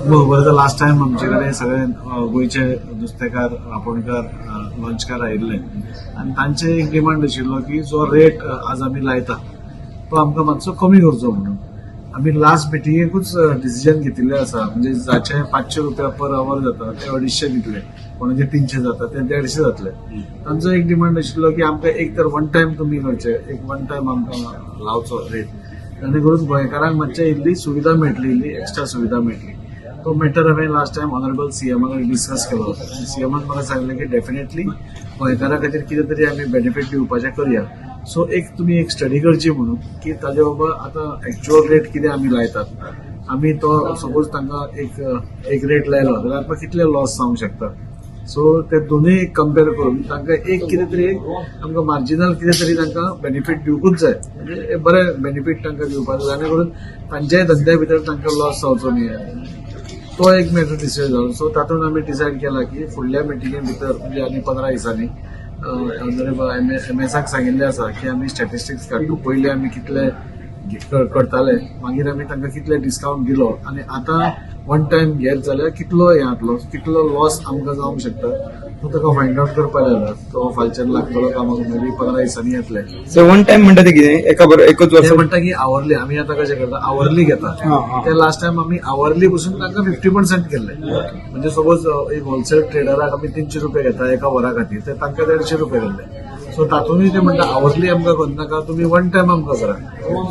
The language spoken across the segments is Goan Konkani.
बरोबर, लास्ट टायम आमचे कडेन सगळे गोंयचे नुस्तेकार, रांपोणकार, लॉंचकार आयिल्ले आनी तांचे एक डिमांड आशिल्लो की जो रेट आज आमी लायता तो आमकां मातसो कमी करचो म्हणून. आमी लास्ट मिटिंगेकूच डिसिजन घेतिल्लें आसा. म्हणजे जाचे 500 रुपया पर our जाता ते 250 दितले, कोणाचे 300 जाता ते 150 जातले. तांचो एक डिमांड आशिल्लो की आमकां एक तर वन टायम तुमी करचे, एक वन टायम आमकां लावचो रेट, जेणे करून गोंयकारांक मातशें इल्ली सुविधा मेळटली, इल्ली एक्स्ट्रा सुविधा मेळटली. तो मॅटर हांवें लास्ट टायम ऑनरेबल सीएमा कडेन डिस्कस केलो. सीएमान म्हाका सांगलें की डेफिनेटली गोंयकारां खातीर कितें तरी आमी बेनिफीट दिवपाचें करया. सो एक तुमी एक स्टडी करची म्हणून की ताजे बाबा आतां एक्च्युअल रेट कितें आमी लायतात, आमी तो सपोज तांकां एक एक रेट लायलो जाल्यार आमकां कितले लॉस जावंक शकता. सो ते दोनूय कंपेर करून तांकां एक कितें तरी एक आमकां मार्जिनल कितें तरी तांकां बेनिफीट दिवकूच जाय. म्हणजे एक बरें बेनिफीट तांकां दिवपाक जाय, जाणे करून तांच्याय धंद्या भितर तांकां लॉस जावचो न्ही. तो एक मॅटर डिसायड जालो. सो तातूंत आमी डिसायड केला की फुडल्या मिटिंगे भितर, म्हणजे आनी 15 दिसांनी, ऑनरेबल एमएसाक सांगिल्लें आसा की आमी स्टॅटिस्टिक्स काडटा, पयलीं आमी कितले करताले, मागीर आमी तांकां कितले डिस्कावंट दिलो आनी आतां वन टायम घेत जाल्यार कितलो हें जातलो, कितलो लॉस आमकां जावंक शकता, तो ताका फायंड आवट करपाक जाय. तो फालच्यान लागतलो कामाक, मे बी 15 दिसांनी येतले. सो वन टायम म्हणटा ते कितें, एका बरोबर एकच ते वर्स? म्हणटा की आवरली, आमी आतां कशें करता, आवरली घेता. हा, हा. ते लास्ट टायम आमी आवरली पसून तांकां 50% केल्ले. म्हणजे सपोज एक होलसेल ट्रेडराक आमी 300 रुपया घेता एका वरा खातीर, ते तांकां 150 रुपया केल्ले. सो तातूंतय ते म्हणटा आवरली आमकां करनाका, तुमी वन टायम आमकां करा.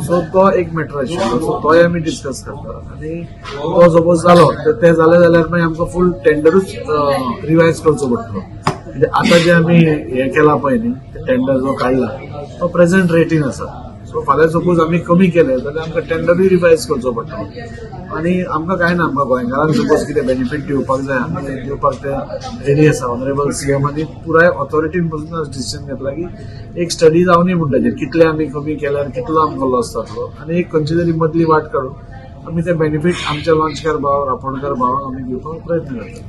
सो तो एक मॅटर आशिल्लो. सो तोय आमी डिस्कस करता आनी तो सपोज जालो तर ते जाले जाल्यार मागीर आमकां फूल टेंडरूच रिवायज करचो पडटलो. म्हणजे आतां जे आमी हे केला पळय न्ही, टेंडर जो काडला तो प्रेझेंट रेटीन आसा. सो फाल्यां सपोज आमी कमी केले जाल्यार आमकां टेंडरूय रिवायज करचो पडटलो. आनी आमकां कांय ना, आमकां गोंयकारांक सपोज कितें बेनिफीट दिवपाक जाय, आमी दिवपाक ते रेडी आसा. ऑनरेबल सीएमानी पुराय ऑथॉरिटीन पसून डिसिजन घेतला की एक स्टडी जावनी म्हण ताजेर, कितले आमी कमी केल्यार कितलो आमकां लॉस जातलो आनी एक खंयची तरी मदली वाट काडून आमी ते बेनिफीट आमच्या लॉंचकार भाव, रांपोणकार भावांक आमी दिवपाक प्रयत्न करता.